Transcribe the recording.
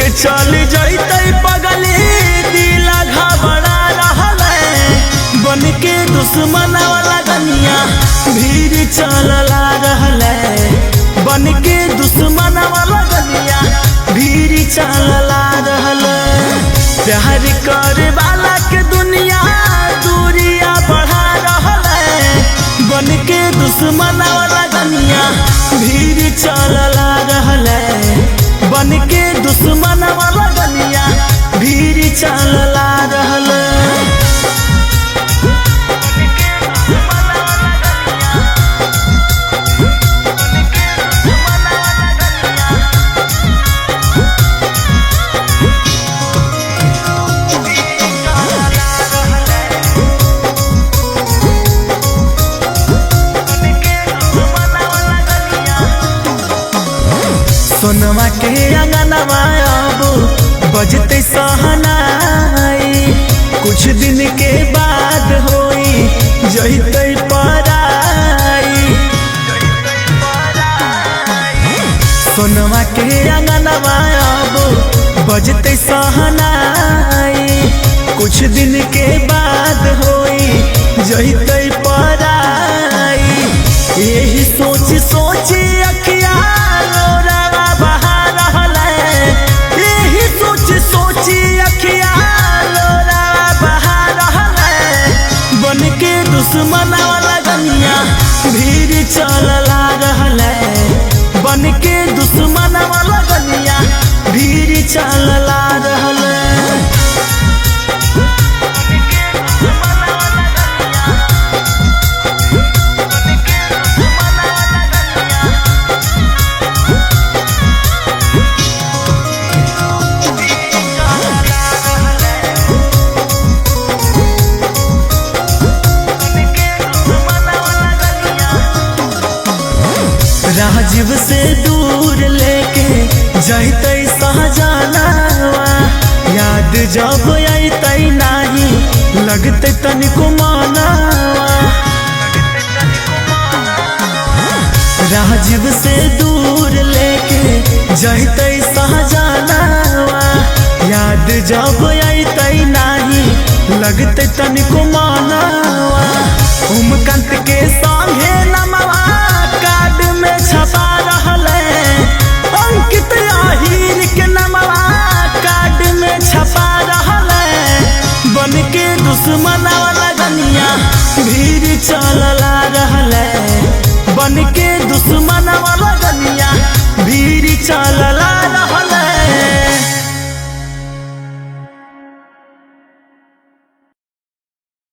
के चल जैते पगली दिला घबरा रहले। बन के दुश्मन वाला गनिया भीड़ चलला रहले। बन के दुश्मन वाला गनिया भीड़ चलला रहले। प्यार करे वाला के दुनिया दूरिया बढ़ा रहले। बन के दुश्मन वाला गनिया भीड़ चलला रहले। बन के दुश्मन वाला गनिया भीड़ चलला रहले। सोनवा के अंगनवा अब बजते सहनाई, कुछ दिन के बाद होई जइते पराई। सोनवा के अंगनवा अब बजते सहनाई, कुछ दिन के बाद होई जइते पराई। यही सोच सोच अखिया लोरावा बहा रहले। यही सोच सोच अखिया लोरावा बहा रहले। बन के दुश्मन वाला गनिया भीड़ चलला रहले। बन के दुश्मन वाला गनिया भीड़ चलला रहले। राजीव से दूर लेके जैते सहजानावा, याद जब अइते नाही लगते तनिको मानावा। राजीव से दूर लेके जैते सहजानावा, याद जब अइते नाही लगते तनिको मानावा। उमकांत के संगे नमवा कार्ड में छपा रहले। अंकित आहिर के नमवा कार्ड में छपा रहले। बन के दुश्मन वाला गनिया भीड़ चलला रहले। बन के दुश्मन वाला गनिया भीड़ चलला।